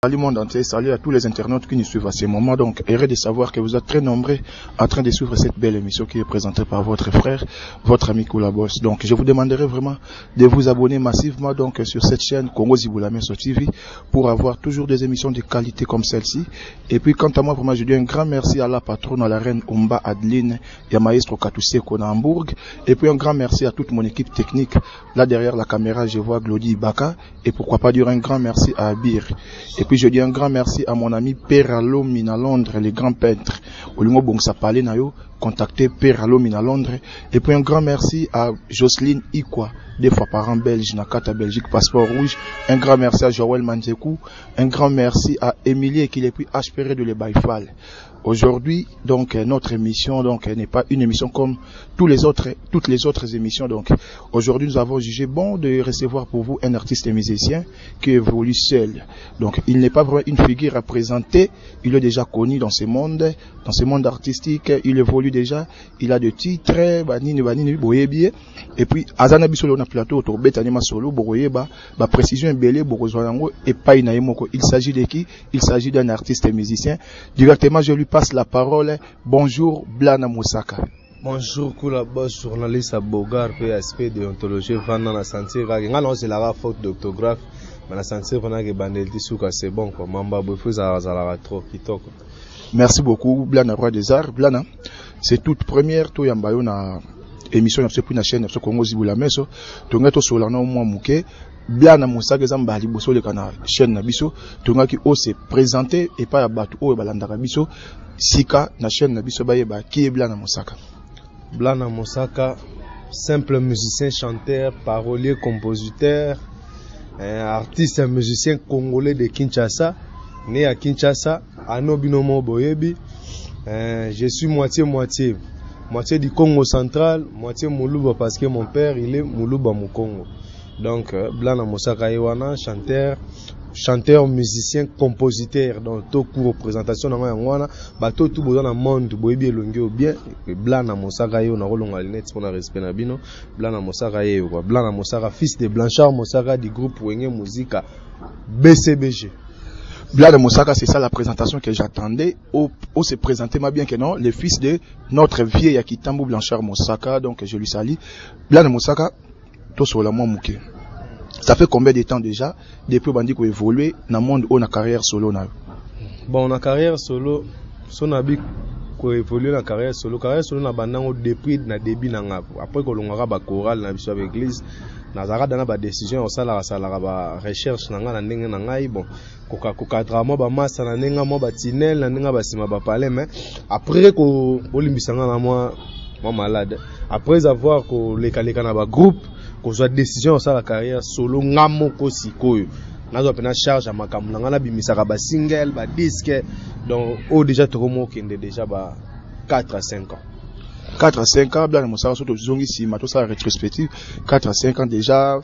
Salut monde entier, salut à tous les internautes qui nous suivent à ce moment. Donc, heureux de savoir que vous êtes très nombreux en train de suivre cette belle émission qui est présentée par votre frère, votre ami Koulabos. Donc, je vous demanderai vraiment de vous abonner massivement donc sur cette chaîne Congo Ziboulamé sur TV pour avoir toujours des émissions de qualité comme celle-ci. Et puis, quant à moi, vraiment, je dis un grand merci à la patronne, à la reine Omba Adeline et à Maestro Katuseko à Hambourg. Et puis, un grand merci à toute mon équipe technique. Là, derrière la caméra, je vois Glody Baka. Et pourquoi pas dire un grand merci à Abir. Et puis je dis un grand merci à mon ami Peralo Mina Londres, le grand peintre. Olingo Bongsa Palais Nayo, contactez Peralo Mina Londres. Et puis un grand merci à Jocelyne Ikwa, des fois parent belge, Nakata Belgique, passeport rouge. Un grand merci à Joël Manzekou. Un grand merci à Émilie qui est puis HPR de l'Ebaïfal. Aujourd'hui, donc, notre émission, donc, n'est pas une émission comme tous les autres, toutes les autres émissions. Donc, aujourd'hui, nous avons jugé bon de recevoir pour vous un artiste et musicien qui évolue seul. Donc, il n'est pas vraiment une figure à présenter. Il est déjà connu dans ce monde, dans ce monde artistique. Il évolue déjà. Il a des titres, banini, banini, boyebi. Et puis, azana biso na plateau, tobeta ni solo, boyeba, ba précision ebele, bokozwa yango, epai na ye moko. Il s'agit de qui? Il s'agit d'un artiste et musicien. Directement, je lui passe la parole. Bonjour, Blana Mosaka. Bonjour, Kula Boss, journaliste à Bogar, PSP, déontologie, vanda na sentir kaka. Nga na ozelaka faute d'orthographe, mais na sentir mpona ke ebandeli ti suka, c'est bon quoi. Mamba boye fo ezalaka zalaka trop kitoko. Merci beaucoup, Blana Roi des Arts. Blana, c'est toute première toyamba yo na émission na biso puis na chaîne na biso Congo Zibula Meso. Tonga tosola na mwa moke. Blana Mosaka eza mbala liboso oleka na chaîne na biso. Tongaki o se présenter epai ya bato oyo balandaka biso sika na chaîne na biso bayeba qui est Blana Mosaka. Blana Mosaka, simple musicien, chanteur, parolier, compositeur, artiste et musicien congolais de Kinshasa, né à Kinshasa, ano binomo boyebi. Je suis moitié-moitié, moitié du Congo central, moitié Moluba parce que mon père il est Moluba Mukongo. Donc Blana Mosaka Ewana, chanteur, musicien, compositeur. Donc tout cours présentation na yango wana, bato tout besoin na monde boyebi elongi ou bien Blana Mosaka yo na rolonga lunette pour na respect na bino. Blana Mosaka ye quoi. Blana Mosaka, fils de Blanchard Mosaka du groupe Wenge Musica BCBG. Blana Mosaka, c'est ça la présentation que j'attendais. Au se présenter ma bien que non, le fils de notre vieil Yakitambo Blanchard Mosaka, donc je lui salue. Blana Mosaka, tout sur la moi mouké. Ça fait combien de temps déjà depuis bandi ko évoluer dans le monde ou na carrière solo na? Bon, na carrière solo, so na bi ko évoluer na carrière solo na bandango depuis na début na nga. Après ko longaka ba chorale na biso avec église, na zaka dana ba décision osala sala ba recherche na nga na ndenge na ngai, bon, koka kokadra mo ba massa na ndenge mo ba tunnel na ndenge ba sima ba palais, mais après ko bolimbisa nga na moi moi malade. Après avoir ko leka leka na ba groupe, kozwa décision osala carrière solo nga moko sikoyo. Nazwa pena charge ya makambo na nga, nabimisaka ba single, ba disque. Donc oyo déjà tokomi okende déjà ba 4 à 5 ans. 4 à 5 ans, Blana Mosaka, surtout zongi sima, tout ça rétrospective, 4 à 5 ans déjà,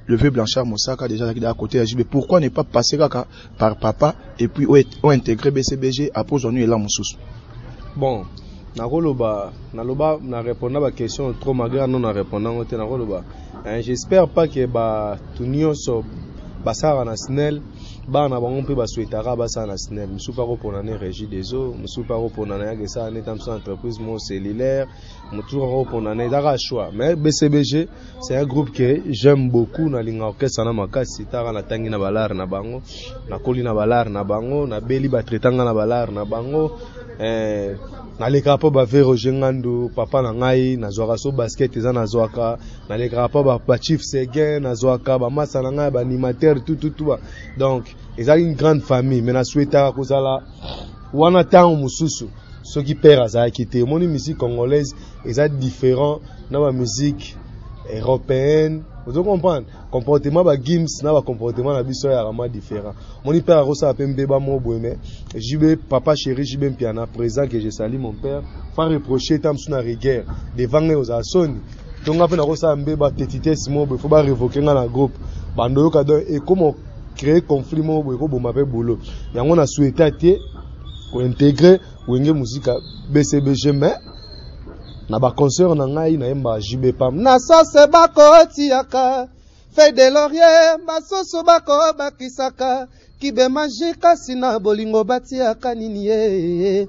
le vieux Blanchard Mosaka déjà à côté à JB. Pourquoi ne pas passer kaka par papa et puis o intégrer BCBG après on est là mosusu? Bon, nakoloba, naloba, na répondre ba question trop malgré non na répondre ngote nakoloba. Hein, j'espère pas que ba tunioso basara na SNEL, ba na bango mpe ba souhaitera basara na SNEL. Musu pa kopona ne régie des eaux, musu pa kopona na yake sa ne tamso entreprise mo cellulaire, mutu kopona ne ezaka choix. Mais BCBG, c'est un groupe que j'aime beaucoup, na linga orchestre na makasi, tara na tangi na balar na bango, na koli na balar na bango, na beli ba traitanga na balar na bango. Nalekaka mpo ba vieux Roger Ngandu, papa na ngai, nazwaka so basket eza nazwaka, nalekaka mpo ba Chief Seguin, nazwaka ba masa na ngai, ba animateur, tout, tout, tout, ba. Donc, ezali une grande famille, mais nasouhaitaka kozala wana ntango mosusu soki père azalaki te. Omoni musique congolaise eza différent na ba musique européenne. Ozo comprendre? Comportement ba Gims na ba comportement na biso ya vraiment différent. Mon père akosala pe mbeba mo boye, mais JB, papa chéri JB Mpiana, présent que je salue mon père, fa reprocher tam sous na rigueur devant ngai oza soni. Donc nga pe nakosala mbeba tetitesse mo boye, faut ba révoquer nga na groupe. Bando yoka donc et comment créer conflit mo boye ko boma pe boulot. Yango na souhaiter te ko intégrer Wenge Musica BCBG, mais na ba concert na ngai nayemba JB Pam. Na sase bakotiaka feuille de laurier, basoso bakobakisaka. Kibe magie kasi na bolingo batiaka nini ye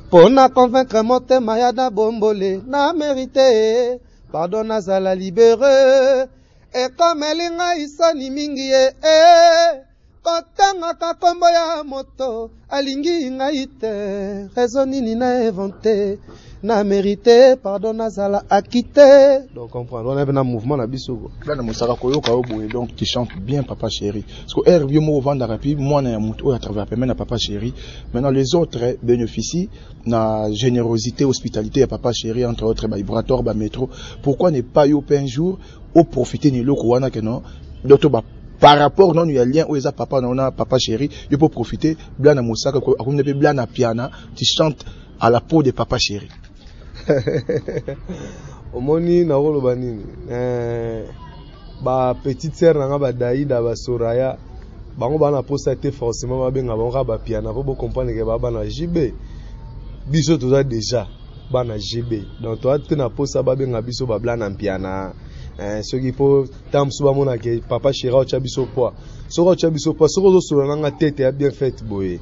mpo na convaincre motema ya na bombole na merite pardon nazala libere ekomeli ngai soni mingi ye eh. Kotangaka kombo ya moto alingi ngai te raison nini na invente na merite pardon nazala acquitté. Donc comprendre wana mpe na mouvement na biso ko Blana Mosaka koyoka yo boye, donc tu chantes bien papa chéri, parce que heure yo moko ovandaka puis mwana ya moto oyo atravaille pembeni na papa chéri. Maintenant les autres bénéficient na générosité, hospitalité ya papa chéri, entre autres ba vibrateur, ba métro. Pourquoi ne pas yo mpe un jour oprofite na eloko wana ke non, donc ba par rapport nanu ya lien oyo eza papa na na papa chéri, yo po profiter Blana Mosaka akomi mpe Blana Piana, tu chantes à la peau de papa chéri? Omoni, nakoloba nini, ba petite sœur na nga, badaida, basoraya, bango baa na posa te forcément babenga bango kaka bapiana mpo bocomprendre ke baa bana JB. Biso toza déjà bana JB, donc toza te na posa babenga biso bablana mpiana. Soki mpo ntango mosusu bamona ke papa chéri aotya biso poids, soki otya biso poids, soki ozosola nanga tete ya bien faite boye,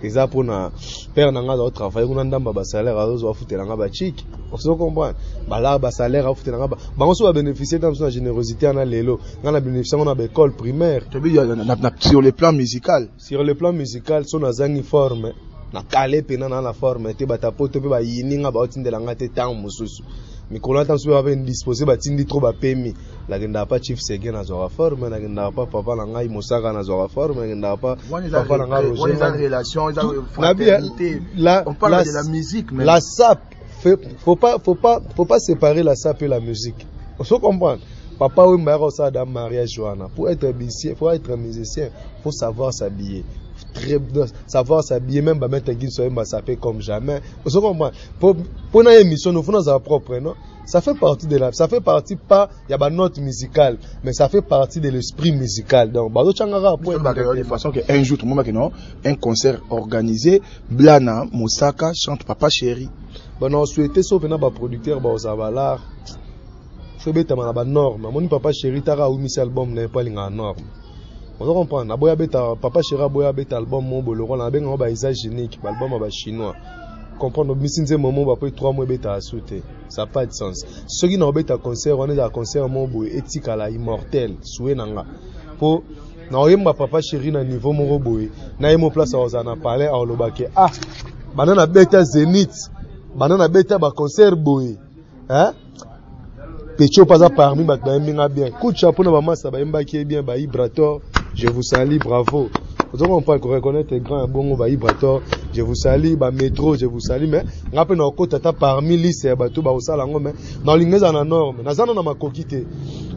eza mpona père na nga aza kotravaille kuna, ndamba basalaire azozwa, afutela nga bachike. Ozo comprendre, balaka basalaire, afutela nga bango. So babénéficie ntango mosusu na générosité wana, lelo nga na bénéficie yango na baécole primaire. Tobi sur le plan musical. Sur le plan musical, so nazangi forme na kale mpena na forme te, bato poto mpe bayini nga, baotindela nga te. Ntango mosusu mikolo ata mosusu bape indispose, batindi trop, bapemi, nakendaka pa Chief Sege, nazwaka forme, nakendaka pa papa na ngai Mosaka, nazwaka forme, nakendaka pa papa na ngai Roger. La, on parle de la musique mais la sap, faut pas séparer la sap et la musique. Faut comprendre, papa Wemba yaka osala da mariage wana. Pour être musicien, faut être musicien, faut savoir s'habiller, très savoir s'habiller. Même bamaître Gims oyemba sapé comme jamais. Ozo comprendre, mpona émission no, faut nazala propre. Non, ça fait partie de la, ça fait partie pas ya banote musicale, mais ça fait partie de l'esprit musical. Donc bazotyangaka point de façon que un jour tout le monde, non, un concert organisé, Blana Mosaka chante Papa Chéri. Bon, on souhaité so mpena baproducteur baozala balare, so ebetama na banorme. Amoni papa chéri taka awumisi album na ye mpo alingaka norme. Ozo comprendre, aboya abeta papa chéri, aboya abeta album mo boye lokola nabengango ba usage unique, baalbum ya bachinois. Comprendre, obimisi nzembo mo bapo 3 mois ebetaka su te, ça pas de sens. Soki na obeta concert wana, ezala concert mo boye etikala immortel sue na nga, mpo na oyemba papa chéri na niveau moko boye na ye mo place akozala na palais, aolobake ah, banda nabeta Zénith, banda nabeta baconcert boye, hein? Pecho mpe aza parmi bato bayembi nga bien. Coup de chapeau na bamasa bayembaki ye bien, baibrator, je vous salue, bravo. Ozo comprendre, koreconnaître grand ya bongo. Baibrator, je vous salue, bamétro, je vous salue. Mais nga mpe nakokota ata parmi liste ya bato bakosala yango, mais naolinga ezala na norme. Naza na makoki te.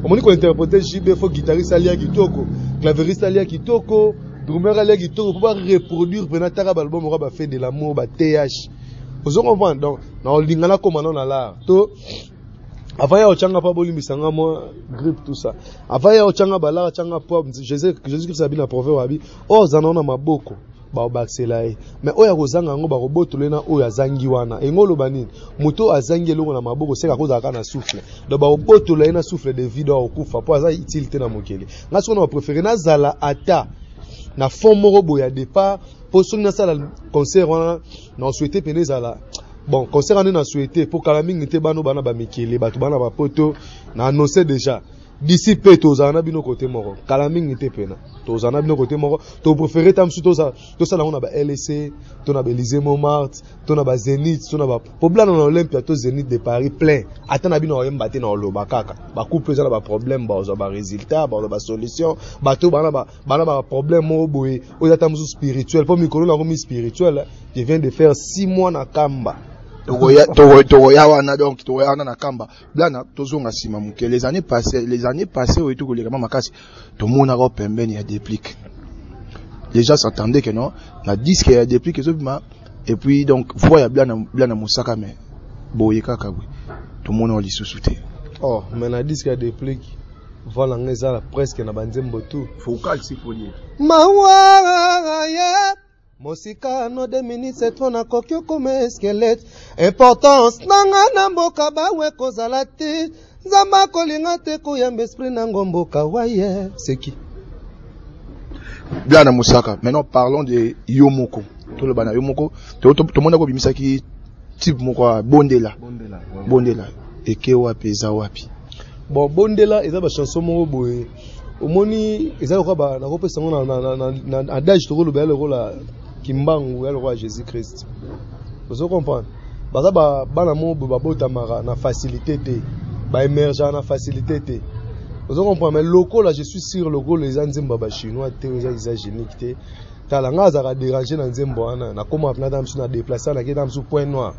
Omoni, kointerpréter JB, faut guitariste alia kitoko, claveriste alia kitoko, drummer alia kitoko, mpo bareproduire mpena taka baalbum moko baFait de l'amour, ba th. Ozo comprendre, donc naolinga nakóma nano na l'art to avant ya otyanga mpo bolimbisa nga mwa grippe, tout ça. Avant ya otyanga balaka tyanga po Jésus Christ abi na proverbe, abi oyo aza nao na maboko bakobakisela ye, mais oyo akozanga yango bakobotola ye na oyo azangi wana. Engo oloba nini? Moto oyo azangi eloko na maboko seka akozala kaka na souffle, donc bakobotola ye na souffle de vie, donc akokufa mpo aza utile te na mokili. Nga soki na bapréféré nazala ata na fond moko boye ya départ, mpo soki nasala concert wana, na souhaité pene ezala bon concert wana. Na souhaité mpo kala mingi te, bano bana bamikili, bato bana bapoto, na annonce déjà d'ici mpe tozala na bino kote moko kala mingi te. Pena tozala na bino kote moko, topréféré ta mosusu tosala yango na ba LC to na baÉlysée Montmartre to na bazénith to na ba problème na Olympia to Zénith de Paris plein. Ata na bino oyemba te, na oloba kaka bacouple eza na baproblème, bazwa barésultat, bazwa basolution. Bato bana baproblème moko boye oyo ata mosusu spirituel, mpo mikolo nango mi spirituel. Je viens de faire 6 mois na Kamba. Tokoya wana, donc tokoya wana na Kamba. Blana, tozonga nsima moke. Les années passées oyo tokolekama makasi, tomonaka pembeni ya Déplique. Les gens s'attendaient que non, na disque ya Déplique ezobima et puis donc voix ya Blana, Blana Mosaka, mais boye kaka boye tomona lisusu te. Oh, mais na disque ya Déplique, voix na ngai ezala presque na banzembo tout. Vocal, s'il faut dire. Mawa ye mosika no 2 minutes c'est trop, nakoki okoma squelette. Importance na nga na mboka bawe kozala te, Nzambe akolinga te koyamba esprit nango mboka waye seki. Blana Mosaka, maintenant parlons de yo moko. Toloba na yo moko, tomona ko bimisaki type moko ya Bondela. Bondela, ouais. Bondela eke wapi, eza wapi? Bon, Bondela eza ba chanson moko boye. Omoni eza lokola ba nakopesa yango na adage, tokoloba ya lokola Kimbangu, ya lokola Jésus Christ. Ozo comprendre? Baza ba bana moko boye babotamaka na facilité te, ba émergeaka na facilité te. Ozo comprendre? Mais lokola je suis sûr, lokola eza nzembo ya ba Chinois te, eza hygiénique te. Tala, nga azalaka déranger na nzembo wana, nakóma mpena ta mosusu na déplace, nakei ta mosusu Point Noir.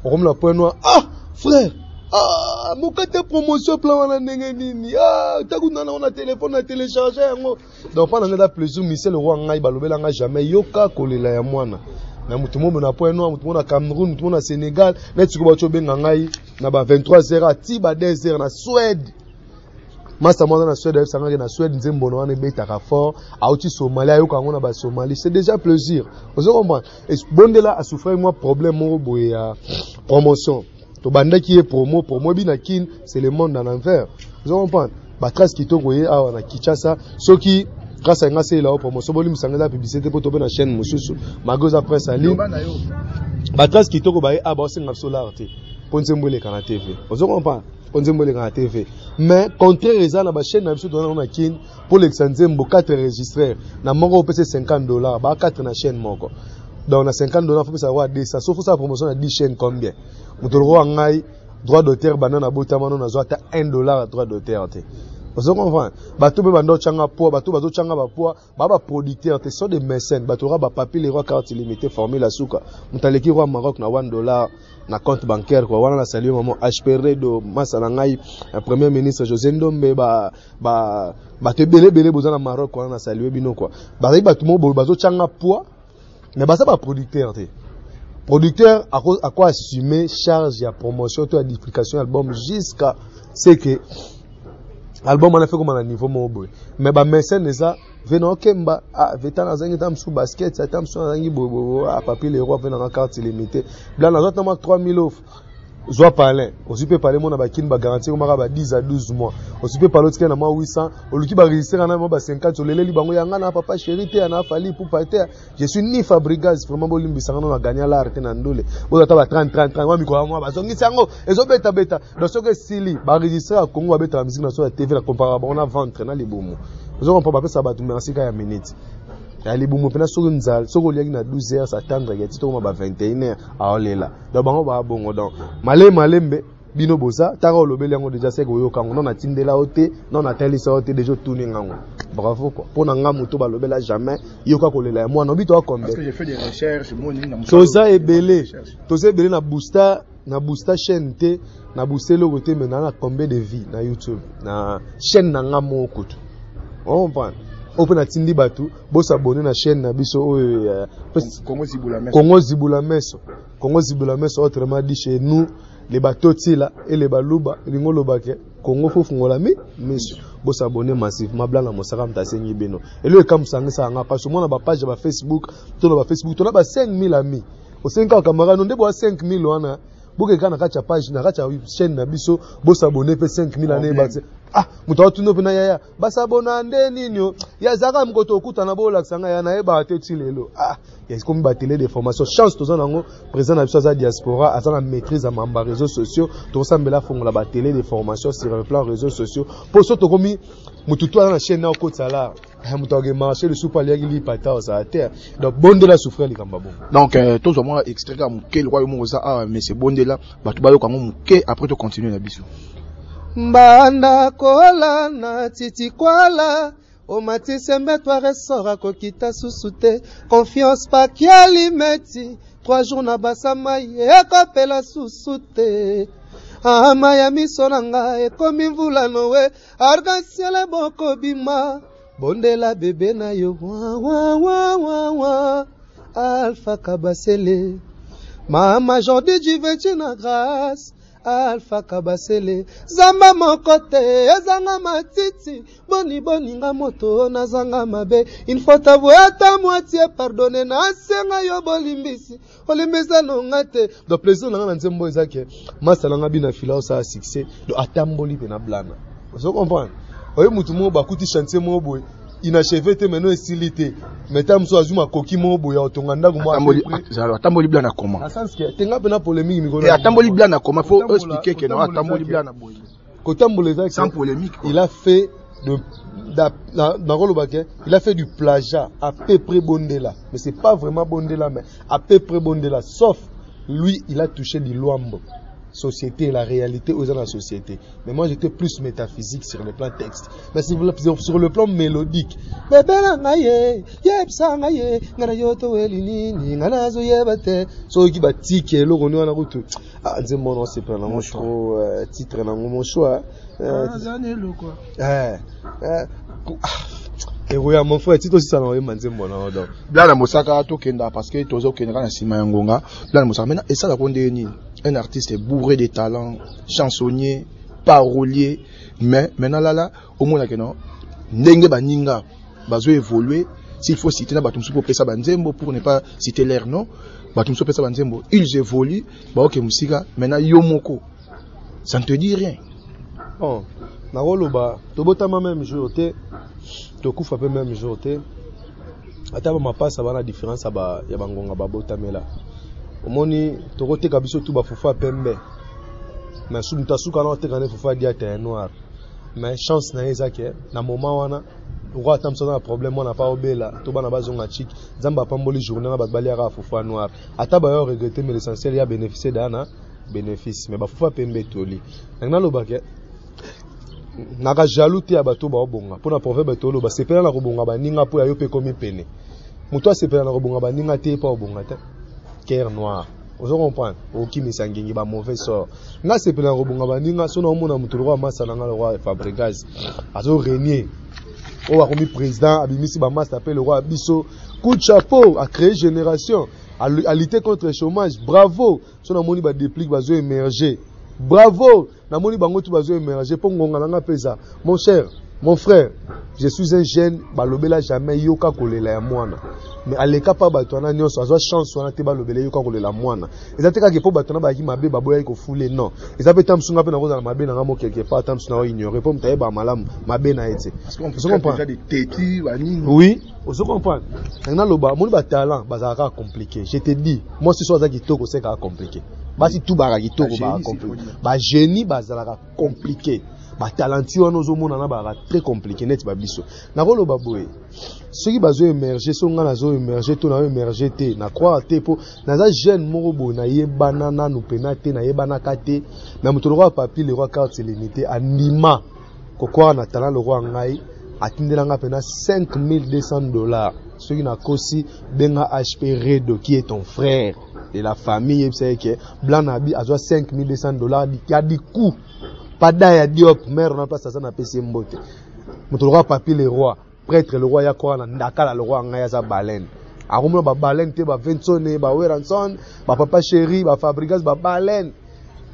Okomi na Point Noir, ah frère, ah mokate promotion plan wana ndenge nini? Ah, taku nana na telefone na télécharge yango. Donc mpa na ngai eza plaisir. Michel Roi, ngai balobela ngai jamais yoka kolela ya mwana na motu moko na Point Noir, motu moko na Cameroun, motu moko na Sénégal. Neti sikoyo bati obenga ngai na ba 23 heures ati ba 2 heures na Suède. Masa mwana na Suède ayebisangaki na Suède nzembo na wana ebetaka fort, auti Somalie, ayoka yango na Basomalie. C'est déjà plaisir, ozo comprendre? Bondela asouffrir mwa problème moko boye ya promotion. Tobandaki ye promo, promo ebi na Kine, c'est le monde en envers, ozo comprendre? Batrace kitoko ye awa na Kinshasa, soki grâce ya nga asalela o promotion, bolimbisanga, eza publicité mpo tobe na chaîne mosusu malgré oza presse en ligne. Batrace kitoko baye awa, baosenga biso lar te mpo nzembo eleka na TV, ozo comprendre? Mpo nzembo eleka na TV. Mais contraire eza na bachaîne na biso toza na Kine, mpo lekisa nzembo 4 enregistreur na moko opesa 50 $, ba 4 na chaîne moko. Donc na 50 $, fopesa yango ya 200. So fosala promotion na 10 chaîne, combien? Moto lokola ngai, droit d'auteur, banda na botama no nazwa ata 1 $ ya droit d'auteur te, ozo comprendre? Bato mpe banda otyanga poids, bato bazotyanga bapoids, ba baproducteur te, sont des mécènes. Bato lokola bapapi le roi, carte limité, formule asuka, moto aleki roi Maroc na 1 $ na compte bancaire quoi. Wana nasali mamo HP Redo, masa na ngai premier ministre José Ndombe, ba ba bato ebele ebele boza na Maroc wana, nasali bino quoi. Bazali bato moko boye bazotyanga poids, mais baza baproducteur te. Producteur ako assumer charge ya promotion to ya duplication ya album jusqu'à ce que album wana fait koma na niveau moko boye. Mais bamécène eza ve na okemba, ah veta nazangi ta mosusu basket, ata mosusu nazangi boyeboye. Ah, papi le roi, ve nanga carte illimité bla, nazwa ta mwa 3000 offre, zwa palin, ozwi mpe palin mona bakini bagarantie komaka ba 10 à 12 mois, ozwi mpe palin otikali na mwa 800, oluki baregistre na mwa ba 50, oleleli bango yanga na papa chéri te, na Fally Ipupa te. Je suis ni Fabregas, vraiment bolimbisanga, no na gagna l'art te na ndule. Boza ata ba 30 30 30 mwa mikolo mwa bazongisi yango ezobetabeta. Donc soki esili baregistre ya Congo, babetaka musique na so ya TV, na comparaka bango na ventre na libumu, ozo comprendre? Bapesa bato merci ka ya minute ya libumu mpena. Soki nzala, soki oliaki na 12 heures, s'attendre ke ti tokoma ba 21 heures, aolela. Donc bango baa bongo. Donc malembe malembe bino boza taka olobeli yango déjà, seke oyoka yango non, natindela yo te, non, natalisa yo te, déjà otuni ngango, bravo quoi. Mpo na nga moto balobela jamais yoka kolela ya mwana obi toa combien? Toza ebele, toza ebele na booster, na booster chaîne te, na booster eloko te, mais na combien de vie na YouTube, na chaîne na nga moko kutu, ocomprendre? Oyo mpe natindi bato bosabone na chaîne na biso oyo Congo Zibula Meso, Congo Zibula Meso, autrement dit chez nous les Batotila et les Baluba, elingi oloba ke Congo fofungola mi miso. Bosabone massivement. Blana Mosaka moto asengi bino elo ekamusanga, esalanga mpasi omona bapage ya bafacebook to na bafacebook tona ba 5000 amis, osengi kaka camarade no nde boya 5000 wana, bokeka na kati ya page, na kati ya chaîne na biso, bosabone mpe 5000 ane bati. Ah, moto atuni mpe na yaya basabona nde nini? O ya ezalaka mokoto okutana bolakisa ngai ya nayebaka te ti lelo. Ah, ekomi batélé de formation. Chance toza nango, président na biso aza diaspora, aza na maîtrise ya mamba réseaux sociaux. Tokosambela afongola batélé de formation sur le plan réseaux sociaux, mpo so tokomi motu to aza na chaîne na okotisa la moto akemarché lisusu mpo aliaki lipata ozala te. Donc Bondela souffrir likambo bongo. Donc tozwa mwa extrait kaka moke lokwa yo moko oza awa, mais c'est Bondela, bato bayoka yango moke, après tocontinue na biso. Mbanda kola na titi kwala, omatisi mbeto, ressort akokita susu te. Confiance pakiali meti 3 jours na basama ekopela susu te. Ama ya miso na nga ekomi mvula nowe, arc-en-ciel bokobima. Bondela bebe na yo wa, wa, wa, wa, wa. Alpha Kabasele, mama Jordi Juventi na Grâce Alpha Kabasele. Zamba moko te ezanga matiti, boni boninga moto nazanga mabe. Il faut avouer ata moitié, pardonne, nasenga yo bolimbisi, olimbisa nonga te. Donc plaisir nanga na nzembo eza ke masala nga bina fila osala succès. Donc atamboli mpe na Blana, ozo comprendre? Oye mutu moko bakuti chantier moko boye. inachevé te, mais esili te. Mais ta mosusu azwi makoki moko boye ya kotonga ndako moko. Atamboli Blana comment? Na sens que tenga mpena polémique mikolo. Atamboli Blana comment? Faut expliquer que non, atamboli Blana boye. Kotambola eza sans polémique. Il a fait de nakoloba ke il a fait du plagiat à peu près Bondela, mais c'est pas vraiment Bondela, mais à peu près Bondela, sauf lui, il a touché du Luambo, société, la réalité aux la société. Mais moi, j'étais plus métaphysique sur le plan texte, mais sur le plan mélodique, bebe na ngai ye, yebisa ngai ye, ngai na yo toweli nini, ngai nazoyeba te soki batiki eloko ni wana kutu. Ah, nzembo wana osepela nango trop, titre nango Mon choix. Ekoya, mon frère, ti tosisana oyemba nzembo na donc. Blana Mosaka, tokenda parce que tozokende kaka na nsima ya ngonga. Blana Mosaka, maintenant esalaka ndenge nini un artiste bourré de talent, chansonnier, parolier, mais maintenant lala omonake no ndenge baninga bazo évoluer? S'il faut citer na bato mosusu opesa banzembo, pour ne pas citer leur nom, bato mosusu opesa banzembo, ils évoluent, baoke mosika. Maintenant yo moko, ça ne te dit rien? Bon, nakoloba tobotama même jour te, tokufa mpe même jour te. Ata bamapasa bana différence ya bangonga babotamela. Omoni, tokoteka biso tu bafufu ya pembe, mais moto asuka na oteka ne fufu ya diata ya noir. Mais chance na ye eza ke na moment wana okwa ata mosu aza na problème wana, pa obela to bana bazonga chik, Nzambe apamboli journée na bato baliaka fufu ya noir. Ata bayo regretter, mais l'essentiel ya bénéficier da na bénéfice. Mais bafufu ya pembe etoli. Nangi nalobake naka jaloux te ya bato baobonga, mpona proverbe toloba: sepela na kobonga baninga mpo ya yo mpe ekomi pene. Moto asepela na kobonga baninga te mpo obonga te, cœur noir, ozo comprendre, okimisa ngengi ba mauvais sort. Nga sepela na kobonga baninga. So naomona moto lokwa masa na nga, lokwa Fabregas azo régner, oyo akomi président, abimisi bamasta mpe lokwa biso, coup de chapeau, a créé génération, a lutter contre le chômage, bravo. So namoni badéplique bazo émerger, bravo. Namoni bango tu bazo émerger mpo ngonga na nga mpe eza. Mon cher, mon frère, je suis un jeune balobela jamais yoka kolela ya mwana, mais aleka mpa bato wana nyonso, azwa chance wana te. Balobela yoka kolela mwana eza te kaka mpo bato wana bayaki mabe, baboyaki kofule. Non, eza mpe ta mosu nga mpe nakozala mabe na nga mo quelque part, ta mosu na oignore mpo moto ayebaka malamu mabe na ye te. Oui, ozo comprendre. Nanga naloba, amoni batalent bazalaka kaka compliqué. Je te dis, mwasi so aza kitoko, se kaka compliqué. Basi tu bazalaka kitoko, bazalaka compliqué. Bagénie bazalaka compliqué. Batalentueux wana ozomona na bazalaka très compliqué. Neti babiso, nakoloba boye, soki bazo émerger, so ngai nazo émerger to nazo émerger te, na croire te mpo naza jeune moko boye, nayebana nanu pena te, nayebanaka te. Mais moto lokola Papi le Roi, carte limité, andima kokwara na talent lokola ngai, atindelanga mpena 5200 $. Soki nakosi, benga HP Redo, qui est ton frère de la famille, yebisa ye ke Blanc na bi azwa 5200 $ ya diku pada ya Diop mare na place aza. Napesi ye mbote. Moto lokola Papi le Roi, prêtre le roi, ya koa na ndakala le roi, ngai aza baleine, akomona babaleine te, baVensone, baWeranson, bapapa chéri, baFabregas, babaleine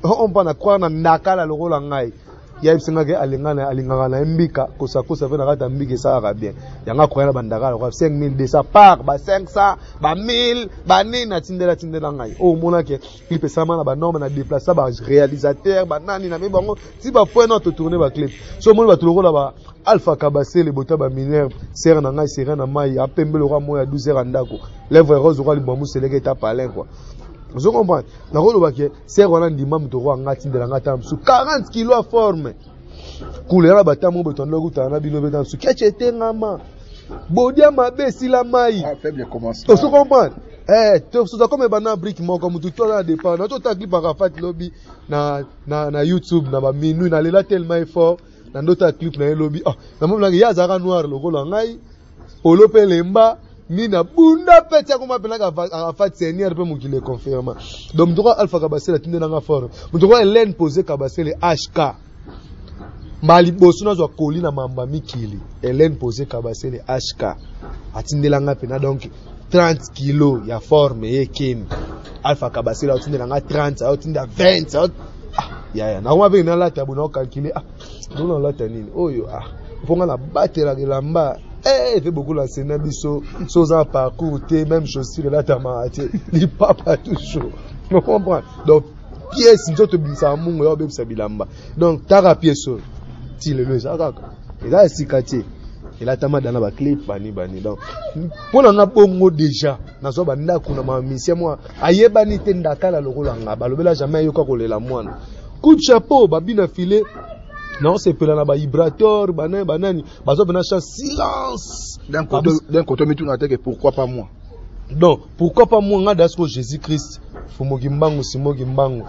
ompa na croire na ndakala lokola ngai. Yayebisangaki alingaka na ye mbika kosakosa mpe na kati ya mbika esalaka bien. Yango akoya na bandakala lokola 5200 par ba 500, ba 1000, banini, atindela atindela ngai. Oyo omonaki clip esalama na banorme, na déplaça baréalisateur, banani na mi bango ti bapoint na totourne baclip. So omoni bato lokola ba Alpha Kabasele, bota baminere sere na ngai, sere na mai apembe lokola moi ya 12 heures ya ndako, lèvre rose lokola libwamu seleke eta palin quoi, ozo comprendre. Nakoloba ke sere wana ndima moto okoka nga atindela nga ta mosusu 40 kilo ya forme kula yanga bata moko boye. Tondo kutana na bino mpe ta mosusu keche etengama bodia mabe esila mai. Ozo comprendre, toza comme ebanda brique moko, motu to aza na départ na tota clip Arafat lobi na YouTube na baminuit. Nalela tellement effort na ndota ya clip na ye lobi. Ah, namonaki ye azalaka noir lokola ngai, polo mpe lemba nini, abunda mpe ti akoma mpenaka Arafat seigneur mpe mokili econfirma. Donc moto oyo Alpha Kabasele atindelanga fort, moto oyo Hélène Posé Kabasele HK, mbala liboso nazwa koli na mamba mikili, Hélène Posé Kabasele HK atindelanga mpena donc 30 kilo ya forme. Ye kemi Alpha Kabasele aotindelanga 30, aotinda 20. Ah, yaya, nakoma mpe nalata boye, naocalcule: ah, ndona nalata nini oyo? Ah, mpo nga nabatelaka elamba efe beaucoup enseigne biso. So oza na parcours te, même chaussure elatamaka te, lipapa toujours, o comprendre. Donc pièce nzoto ebimisaka mungu ya obebisa bilamba. Donc taka pièce oyo ti lelo eza kaka, eza ya sika te. Elatama da na baclip bani bani. Donc mpo na nga bongo déjà nazwa bandako na mamisia mwa ayebani te, ndakala lokola nga balobela jamais ayoka kolela mwana. Coup de chapeau, babina file naosepela na baibrator banani banani bazwa mpena chance silence. D'un côté mituna te que pourquoi pas moi? Donc pourquoi pas moi? Nga dasko Jésus Christ Fumoki Mbangu Simoki Mbangu,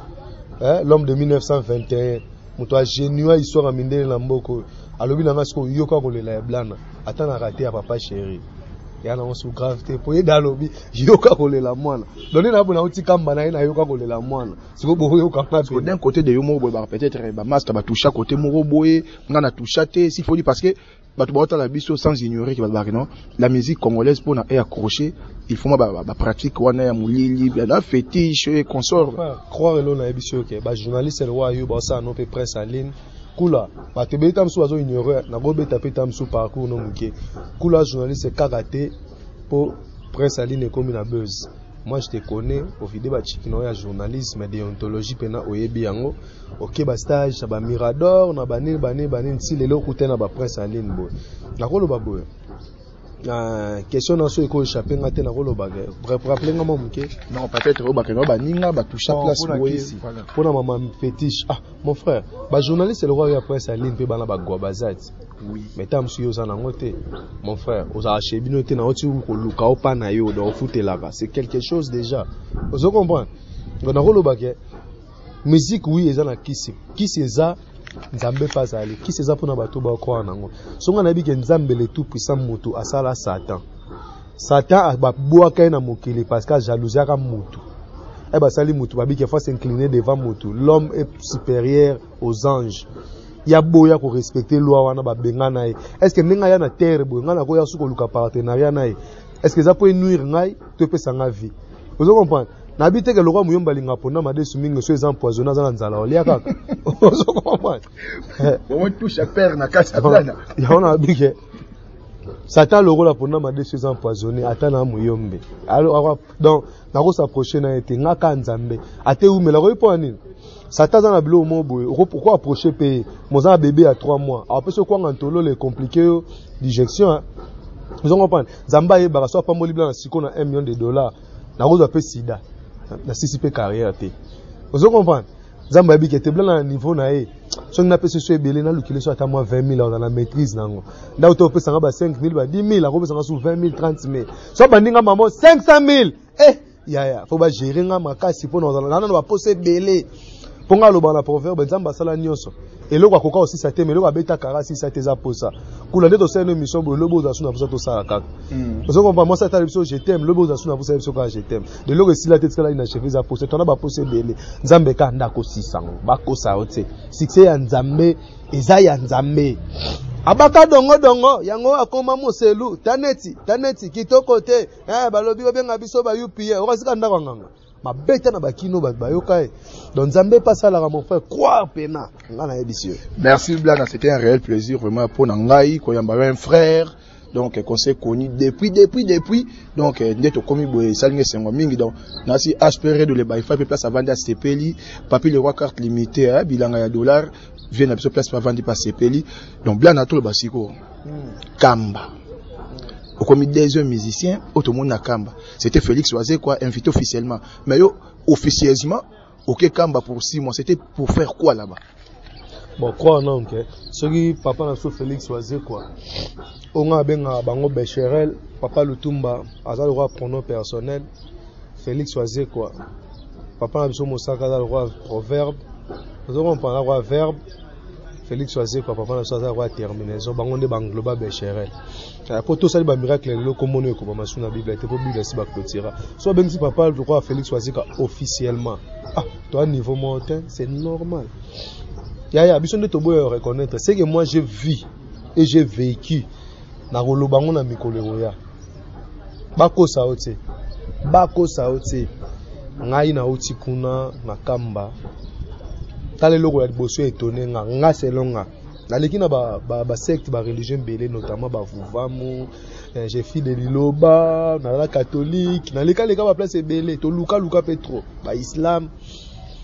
eh, l'homme de 1921, moto agénua histoire ya mindele na mboka oyo, alobi na nga sikoyo yoka kolela ya Blana. Ata na rate ya papa chéri ya nango su grave te, po ye da alobi yoka kolela mwana. Donc nde nabona auti kamba na ye nayoka kolela mwana, sikoyo boyoka nga. Parce que d'un côté de yo moko boye, peut-être bamaster batoucha côté moko boye, nga na toucha te s'il faut dire, parce que bato baotala biso sans ignorer que balobaka non, la musique congolaise mpona e accrocher, il faut mwa bapratique wana ya molili na fétiche et consort. Croire elo nayebi so ke bajournaliste eloko yo baosala no mpe presse en ligne kula, bato ebele ta mosusu bazoignore. Nakobeta mpe ta mosusu parcours no moke kula journaliste kaka te mpo presse en ligne ekomi na buzz. Moi je te connais, ovide bachiki na oyo ya journalisme, déontologie mpena oyebi yango. Oke bastage na bamirador na banini banini banini, ti lelo okute na bapresse en ligne boye. Nakoloba boye, question na so ekoéchappe nga te. Nakoloba, rappele nga mwa moke. Non, peut-être oyo bakende baninga batoucha place boye. Mpona mama fétiche, ah mon frère, bajournaliste eloko ya presse en ligne mpe bana bagwa baza ti. Mais ta mosusu yo oza nango te, mon frère, ozala chez bino te, nauti koluka opa na yo, donc ofutelaka, c'est quelque chose déjà, ozo comprendre. Donc nakoloba ke musique, oui, eza na kisi. Kisi eza Nzambe mpe azali kisi, eza mpona bato bakoa nango. Songa nayebi ke Nzambe le tout puissant, moto asala Satan, Satan babwaka ye na mokili parce que ajalousiaka motu. E basali motu, babiki faut s'incliner devant motu, l'homme est supérieur aux anges. Ya boya korespecte loi wana, babenga na ye. Est ce que ndenge aya na terre boye, ngai nakoya su koluka partenariat na ye? Est ce que eza mpo enuire ngai to epesa nga vie? Ozo comprendre? Nayebi te ke lokwa moyomba alinga ponda madesu mingi, so eza empoisonné, aza na nzala olia kaka. Ozo comprendre? Touche père na kati ya Blana. Yango nayebi ke Satan lokola ponda madesu eza empoisonné, ata na moyombe, donc nakosapproche na ye te. Nga ka Nzambe ate umela koyi. Mpo ya nini? Satan aza na biloko moko boye, oko approche mpe ye moza na bébé ya 3 mois, apesi okwanga ntololo, ecomplique yo digestion. Ozo comprendre? Nzambe ayebaka so apamboli bila na siko na 1 million de dollars, nakozwa mpe sida, nasisi mpe carrière te. Ozo comprendre? Nzambe ayebi ke te bila na niveau na ye, soki napesi so ebele, nalukili so ata mwa 20 000, aza na maîtrise nango. Ndako to opesanga ba 5 000, ba 10 000, akopesanga su 20 000, 30 000, so bandinga mamo 500 000. Eh yaya, faut bagérer nga makasi mpo na nana na baposa ebele. Mpo nga aloba na proverbe, Nzambe asala nyonso, eloko akoka kosisa te, mais eloko abetaka asisa te eza posa. Kula nde tosala no émission boye, lobi ozala su na posa tosala kaka. Ozo comprendre? Mwasi atala biso "je t'aime", lobi ozala su na posa biso kaka "je t'aime". Eloko esila te, tikala inachevé, eza posa. Tona baposa ebele, Nzambe kaka nde akosisa yango. Bakosa yo te, succès ya Nzambe eza ya Nzambe. Abaka dongodongo yango akoma moselu taneti taneti kitoko te. Eh, balobi babenga biso ba UPA, okasika ndako ya nganga mabeta na bakino, bato bayoka ye. Donc Nzambe mpe asalaka, mon frère, croire pena nga nayebisi yo. Merci Blana, c'était un réel plaisir vraiment pour ngai koyamba un frère, donc conseil connu depuis depuis depuis. Donc nde tokomi boye, esalingi esengo mingi. Donc nasi HPR de le baifa mpe place avandi asepeli, Papi le Roi, carte limitée, bilanga ya dollar vie na biso, place avandi mpe asepeli. Donc Blana, toloba sikoyo Kamba, okomi deuxième musicien oyo tomoni na Kamba. C'était Félix Wazekwa invité officiellement, mais yo officieusement oke Kamba pour 6 mois, c'était pour faire quoi là-bas? Bon, croire non ke soki papa na biso Félix Wazekwa, oyo nga abengaka bango Becherel, papa Lutumba aza lokola pronom personnel, Félix Wazekwa papa na biso mosaka aza lokola proverbe, ozo comprendre, lokola verbe. Félix Wazekwa papa na biso aza lokola terminaison. Bango nde bangloba Becherel po tosali bamiracle. Lelo komona ekobama su na Bible te, po Bible esi baclotira. So babengisi papa lokola Félix Wazekwa officiellement, ah, toa niveau moko te, c'est normal. Yaya biso nde toboya reconnaître c'est que moi j'ai vu et j'ai vécu. Nakoloba ngo na mikolo ekoya. Bakosa yo te, bakosa yo te. Ngai nauti kuna na Kamba. Tala, eloko ya liboso etone nga, nga selon nga, naleki na basecte, ba bareligion ebele, notamment bavuvamu, j'ai fait de liloba, nazala catholique, nalekaleka baplace ebele, tolukaluka mpe trop baislam.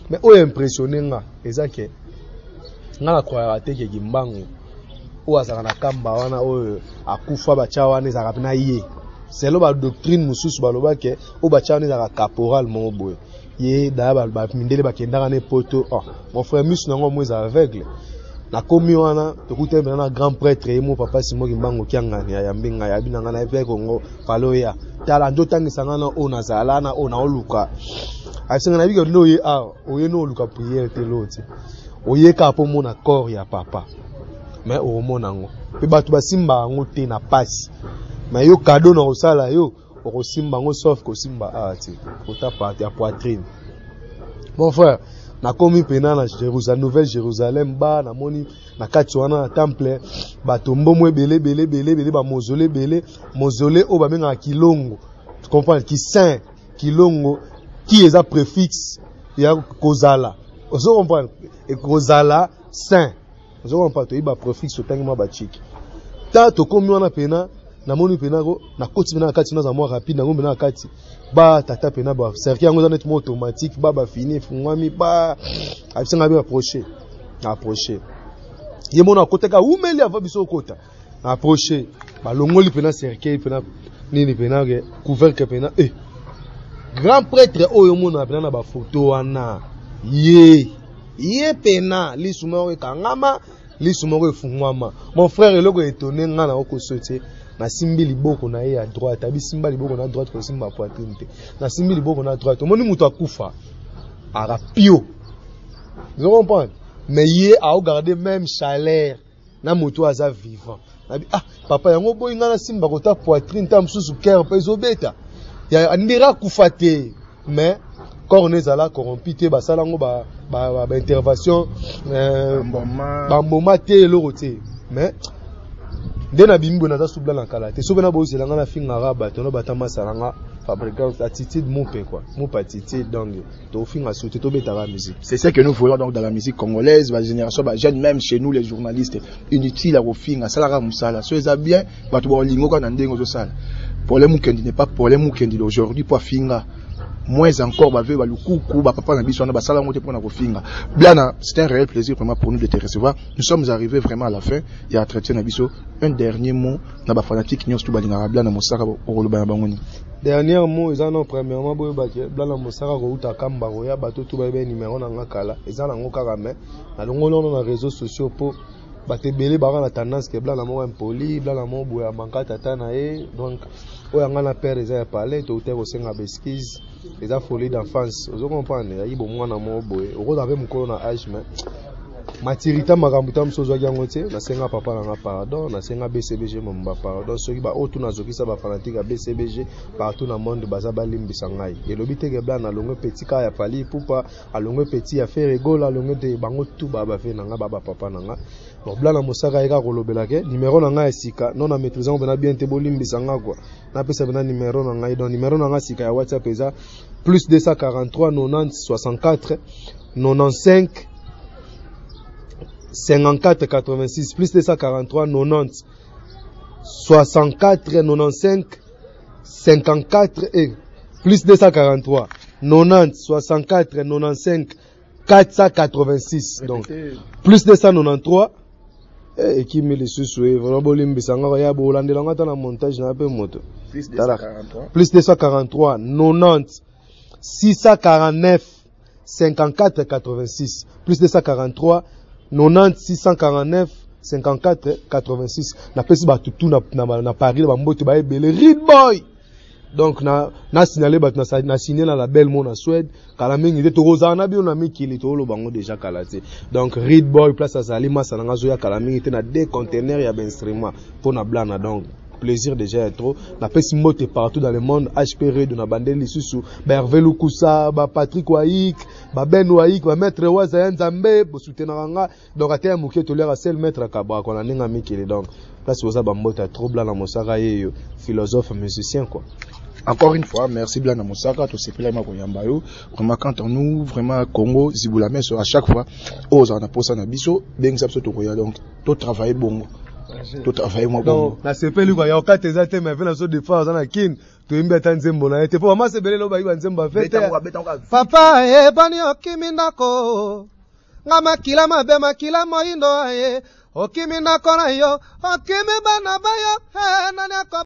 Mais oyo impressionne nga eza ke nga na croyaka te ke Kimbangu oyo azalaka na Kamba wana oyo. Akufa batya wana ezalaka na ye. Selon ba doctrine mosusu baloba ke oyo batya wana ezalaka caporal moko boye. Ye daya bamindele bakendaka na poto. Oh, mon frère, misu nango mo eza aveugle. Nakomi wana, tokutani mpena na grand prêtre ye mo, papa Simon Kimbangu Kiangani. Ayambi ngai, ayabi na ngai na ye Kongo fale oya tala nde otangisa ngai na oyo nazala na oyo naoluka. Abisinga nayebi ke nde oye awa, oye nde oluka prière te, loo te, oye kaka mpo omona corps ya papa. Mais okomona yango mpe bato basimba yango te na pasi. Mais yo, cadeau na kosala yo, okosimba yango, sauf kosimba awa te, kota partie ya poitrine. Mon frère, nakomi mpena na Jérusalem, Nouvelle Jérusalem. Ba namoni na kati wana na temple bato mbomo ebele ebele ebele ebele, bamausolée ebele, mausolée oyo babengaka Kilongo. Tu comprends? Kisaint Kilongo ki eza préfixe ya kozala, ozo comprendre, ekozala saint, ozo comprendre? Toyebi bapréfixe, otangi mwa bachiki. Ta tokomi wana pena, namoni pena ko nakoti pena na kati, naza mwa rapide, nango pena na kati ba tata pena ba cercueil yango eza neti mwa automatique, ba bafini efungwami, ba abisinga be approche approche. Ye mona akotaka, umeli ava biso okota na approche, balongoli pena cercueil pena nini pena ke couvercle pena. Grand prêtre oyo omona pena na bafoto wana, ye pena lisu moko ekangama, lisu moko efungwama. Mon frère, eloko etone nga na okoso te, nasimbi liboko na ye ya droite. Abisimba liboko na droite, kosimba poitrine te. Nasimbi liboko na droite, omoni moto akufa aka pio, ozo comprendre? Mais ye aogarde même chaleur na moto aza vivant. Nabi: "Ah papa, yango boyi ngai nasimba kota poitrine, ta mosusu cœur mpe ezobeta ya ndenge akufa te." Mais corps no ezala corrompu te, basala yango baintervention bamboma te, eloko te. Mais nde nabimi boye, naza subla na kala te. So mpe na bozela nga nafingaka bato no bata masala nga fabricant attitude mupe quoi, mupe attitude. Donc tofinga su te, tobetaka musique. C'est ce que nous voyons donc dans la musique congolaise, la génération ba jeune, même chez nous les journalistes, inutile à kofinga, salaka musala. So eza bien, bato balingo kaka na ndenge ozosala. Problème Mukendi n'est pas problème Mukendi d'aujourd'hui po afinga. Moins encore bave balukuku bapapa na biso wana basala yango te mpona kofinga. Blana, c'est un réel plaisir vraiment pour nous de te recevoir. Nous sommes arrivés vraiment à la fin ya entretien na biso. Un dernier mot na bafanatique nyonso to balingaka Blana Mosaka, okoloba na bango nini? Dernier mot eza no, premièrement, boyebaki Blana Mosaka kouta Kamba koya. Bato tu bayeba numéro na nga kala, eza nango kaka, mais nalongoli wana na réseaux sociaux mpo bato ebele baka na tendance ke Blana moko impoli, Blana moko boye amanka tata na ye. Donc oyo yanga na père eza ya palais, touta kosenga baexcuse. Eza folie d'enfance, ozo comprendre? Yayi bomwana moko boye, okozala mpe mokolo na age, mais maturité makambo ta mosusu ozwaki yango te. Nasenga papa na nga pardon, nasenga BCBG momba pardon. Soki baoyo tu nazokisa, bafanatique ya BCBG partout na monde baza, balimbisa ngai. Elobi teke Blana alongwe petit kaka ya Fally Ipupa, alongwe petit ya Ferre Gola, alongwe te. Bango tu baa bafe na nga, baa bapapa na nga. Bon, Blana Mosaka ye kaka kolobela ke numéro na ngai ya sika non na maîtrise yango mpena bien te, bolimbisa nga quoi. Napesa mpena numéro na ngai. Donc numéro na ngai sika ya WhatsApp eza plus 243 90 64 95 54 86, plus 243 90 64 95 54 et plus 243 90 64 95 486. Donc plus 293 ekimi lisusu e vraiment, bolimbisa nga ya bolandela nga ata na montage na mpe moto. Plus 243 90 649 54 86, plus 243 90 649 54 86. Napesi bato tu na Paris na bambote baebele Read Boy. Donc na signale bato na signe na label mo na Suède. Kala mingi te tokozala na bino na mikili, toloba yango déjà kala te. Donc Read Boy, place azali masa na nga, azoya kala mingi te na deux conteneurs ya bainstrument mpo na Blana. Donc plaisir déjà ya trop. Napesi mbote partout dans le monde, HP Redo na bandeli lisusu, baHervé Lukusa, baPatrick Waik, baBen Waik, bamaître Waza ya Nzambe bosoutenaka nga. Donc ate ya moke toliaka sel maître akabaka na ndenge ya mikili. Donc place boza, bambote ya trop. Blana Mosaka yeyo, philosophe musicien quoi. Encore une fois, merci Blana Mosaka, tosepela ma koyamba yo. Vraiment, quant à nous, vraiment, Congo, Zibula Meso, à chaque fois, oza na posa na biso, bengisa biso tokoya. Donc, to travailler bongo. To travailler moi bongo. Nasepeli kwa ya okate eza te, mais na so defa aza na Kine, toyembi ata nzembo na ye te, po bamasa ebele lo bayiba nzembo afe te. Papa ebani okimi ndako. Nga makila mabe, makila moyindo aye. Okimi ndako na yo, okimi bana ba yo, eh, nani ako